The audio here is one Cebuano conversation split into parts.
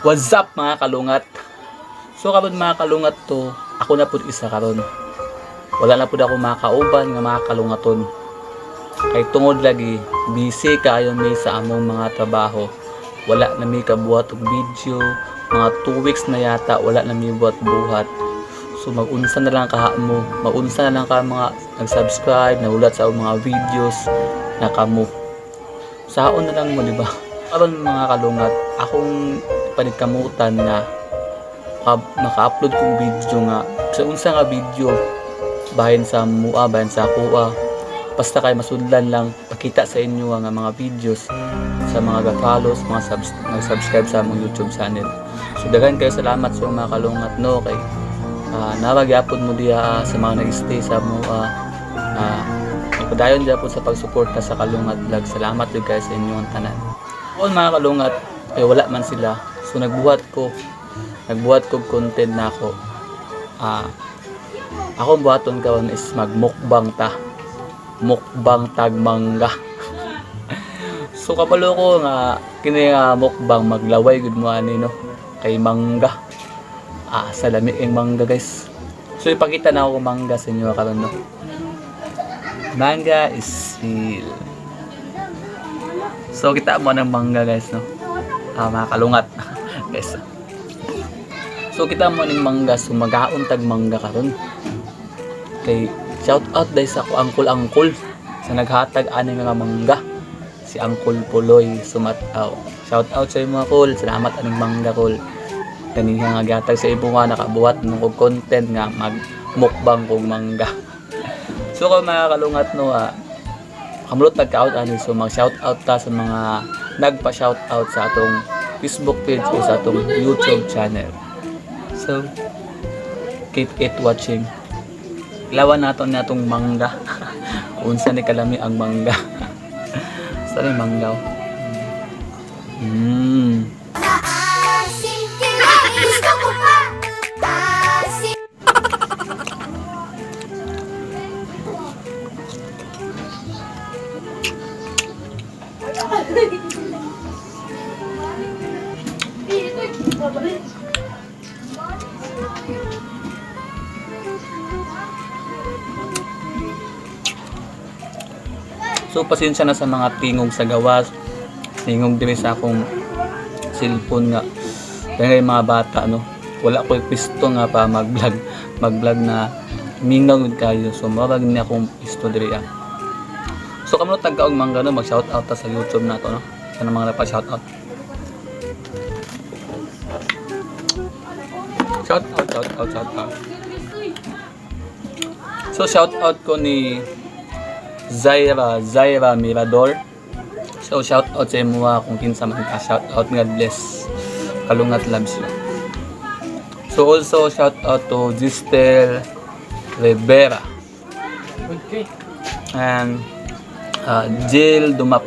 What's up, mga kalungat? So karon, mga kalungat, to, ako na pud isa karon. Wala na pud ako makauban nga mga kalungaton. Kay tungod lagi busy kaayo mi sa among mga trabaho. Wala na mi kabuhat og video, mga 2 weeks na yata wala na mi buhat-buhat. So mag-unsa na lang kaha mo, mag-unsa na lang ka mga nag-subscribe, nahulat sa akong mga videos na kamo. Saon na lang mo, di ba? Karon, mga kalungat, akong panigkamutan nga maka-upload kong video nga sa unsa nga video, bahin sa mua, bahin sa akoa. Basta kay masudlan lang pakita sa inyo nga mga videos sa mga ga-follow, sa mga nag-subscribe sa among YouTube channel. So daghan kayo salamat sa mga kalungat, no, kay naa gyapon mo diha sa mga nag-stay sa mo padayon gyapon sa pagsuporta sa Kalungat Vlog. Salamat jud kayo sa inyong tanan. Kung mga kalungat, eh, wala man sila. So nagbuhat ko content na ako. Akong buhaton karon is magmukbang ta. Mukbang tag mangga. So kabalo ko nga kini nga mukbang maglaway gud mo ani, no, kay mangga. Sa lami ang mangga, guys. So ipakita na ako mangga sa inyo karon, no. Mangga is real. So kita mo ng mangga, guys, no. Mga kalungat, guys. So kita mo ning mangga, so magaon tag mangga karon. Kay shout out dahil sa ako angkol-angkol sa naghatag ani nga mangga. Si Angkol Puloy Sumataw. Shout out sa imo, kol. Salamat aning mangga, kol. Kaniha nga gihatag sa imo nga nakabuhat nung kog content nga mag mukbang kog mangga. So kung mga kalungat, no, kamulot nagka-out ani, so mag shout out ta sa mga nagpa shout out sa atong Facebook page o sa atong YouTube channel. So keep it watching. Ilawan nato na atong mangga. Unsa ni kalami ang mangga. Sa ni mangga, oh. Asim gusto ko pa. Asim. So pasensya na sa mga tingog sa gawas. Tingog diri sa akong cellphone nga. Kaya yung mga bata, no. Wala ko pisto nga pa mag-vlog, mag-vlog na mingaw gud kayo. So murag ni akong pisto diri ah. So kamo tagka og mangga, no, mag shout out ta sa YouTube nato, no. Sa mga napa shout out. Shout out, shout out, shout out. So shout out ko ni Zaira, Zaira Mirador. So shout out sa imo ah, kung kinsa man ka. Shout out, God bless. Kalungat loves you. So also shout out to Gistel Rivera. And Jill Dumap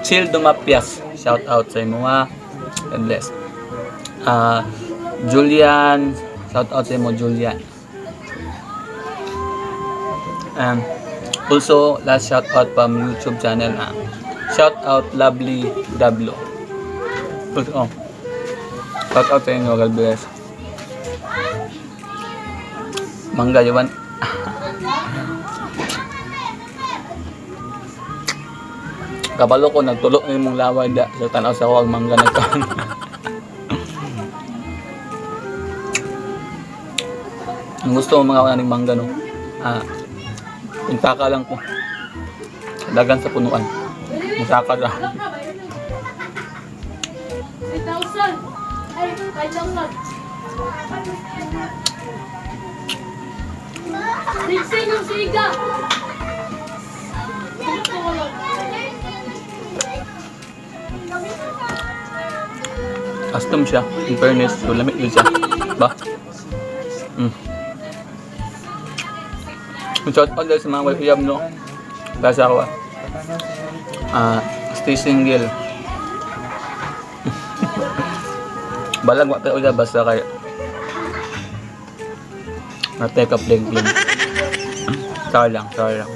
Chill Dumapias. Shout out sa imo ah. God bless. Julian, shout out sa imo, Julian. And also last shout out from YouTube channel ah. Shout out Lovely Dablo. Oh. Shout out sa inyo, God bless. Mangga, you want? Kabalo ko nagtulo na imong laway da sa tanaw sa ako ang mangga nagkaon. Ang gusto mo mga ng mangga, no. Punta ka lang ko. Dagan sa punuan. Musaka ra. 3,000! Ay, 5,000! Sing yung siga! Gusto ko lang. Custom siya. In fairness, so lamig yun siya. Ba? Shout out dahil sa mga way uyab, no? Dahil sa ako, ah. Stay single. Balag wa tayo uyab basta kay nateka pling pling. Sorry lang, sorry lang.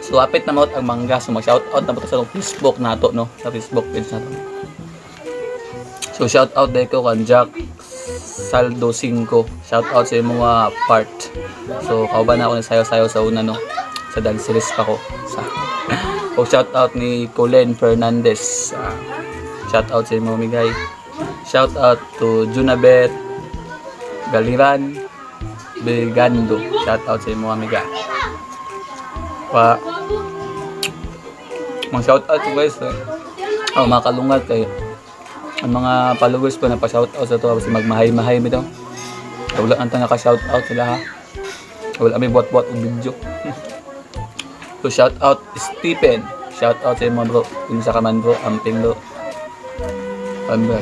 So apit na maot ang mangga. So mag shout out na po sa Facebook nato, no? Sa Facebook page nato. So shout out dahil ko kan Jack Saldo 5. Shout out sa imong mga part. So kauban na ako ni sayo-sayo sa una, no. Sa dance series pa ko. Sa o shout out ni Colin Fernandez. Shout out sa imong migay. Shout out to Junabeth Galiran Belgando. Shout out sa imong amiga. Pa mga shout out to guys. Eh. Oh, mga kalungat kayo. Ang mga followers ko na pa-shout out sa to kasi magmahay-mahay mi daw. Wala ang naka shout out sila ha. Wala may buat-buat og video. So shout out Stephen. Shout out sa imo, bro. Unsa ka man, bro, amping, bro. Pambe.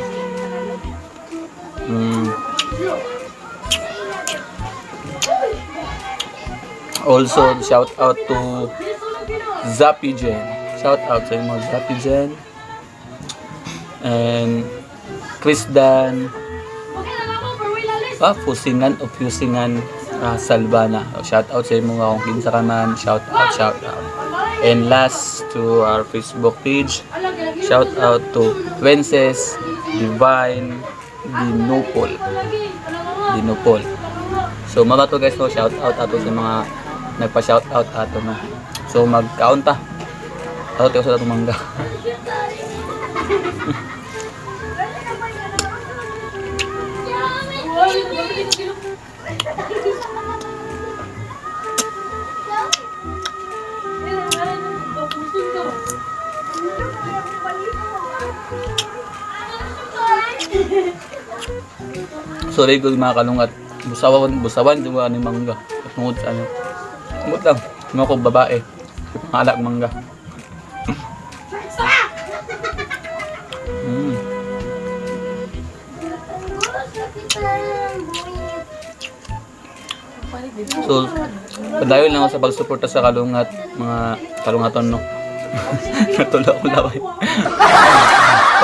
Also shout out to Zappy Jen. Shout out sa imo, Zappy Jen. And Chris Dan, Okay na lang ako, pero wala list. Fusingan o Fusingan Salvana. Oh, shout out sa imo nga kung kinsa ka man. Shout out, shout out. And last to our Facebook page, shout out to Wences Divine Dinopol. Dinopol. So mga to guys, no, shout out ato sa mga nagpa-shout out ato, no. So magkaon ta. Ato tayo sa atong mangga. Sorry gud mga kalungat. Busawan, busawan yung ano yung mangga. At tungod sa ano. Tungod lang. Mga ko babae. Pangalak mangga. So, padayon lang ako sa pagsuporta sa kalungat, mga kalungaton, no. Natulo ako laway.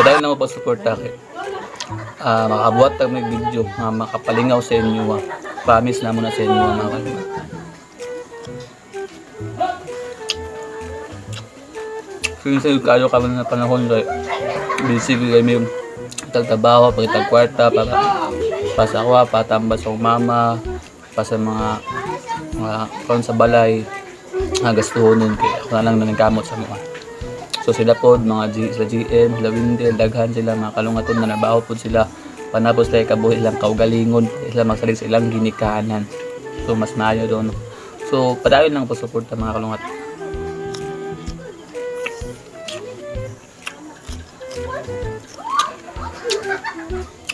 Padayon lang ako pagsuporta kay makabuhat tag may video nga makapalingaw sa inyo. Ah. Promise na mo na sa inyo mga kalungat. So yun sa'yo kayo kami na panahon kay busy ko kami tagtrabaho, pagkitag kwarta para pa sa ako, patambas sa akong mama, pa sa mga kaon sa balay, mga gastuhonon kay ako na lang naningkamot sa mga. So sila pod mga G, sila GM, sila Windel, daghan sila mga kalungaton na nabaho pod sila panapos tayo kabuhi ilang kaugalingon, sila magsalig sa ilang ginikanan. So mas maayo doon. So padayon lang po suporta mga kalungat.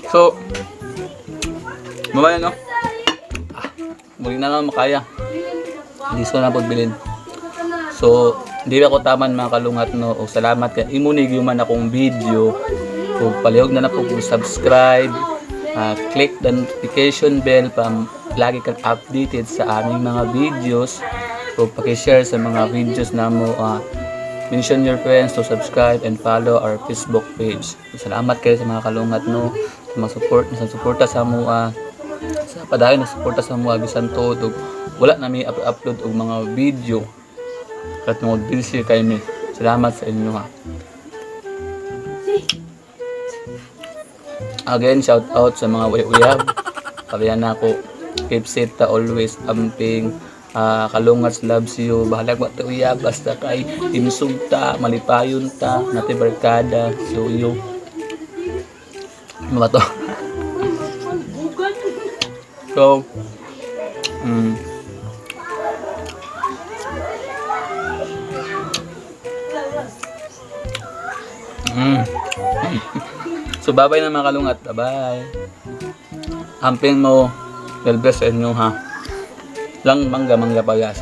So, mamaya no? Ah, muli na lang makaya. Hindi ko na pagbilin. So, hindi ako taman mga kalungat no. O salamat kay imunig yung man akong video. O palihog na na po kung subscribe, click the notification bell para lagi kang updated sa aming mga videos. O paki-share sa mga videos na mo. Mention your friends to subscribe and follow our Facebook page. Salamat kayo sa mga kalungat no, sa mga support, sa suporta sa mua, sa padayon na suporta sa mua bisan tuod ug wala na mi upload og mga video. At mga busy kay mi. Salamat sa inyo ha. Again, shout out sa mga uyab. Pareha na ako. Keep safe ta always. Amping. Kalungats loves you. Bahalag wa ta uyab. Basta kay imsug ta, malipayon ta, nati barkada. So you. Ano ba to? So, So, bye-bye na mga kalungat. Bye-bye. Amping mo. God bless sa inyo ha. Lang mangga, mangga pagas.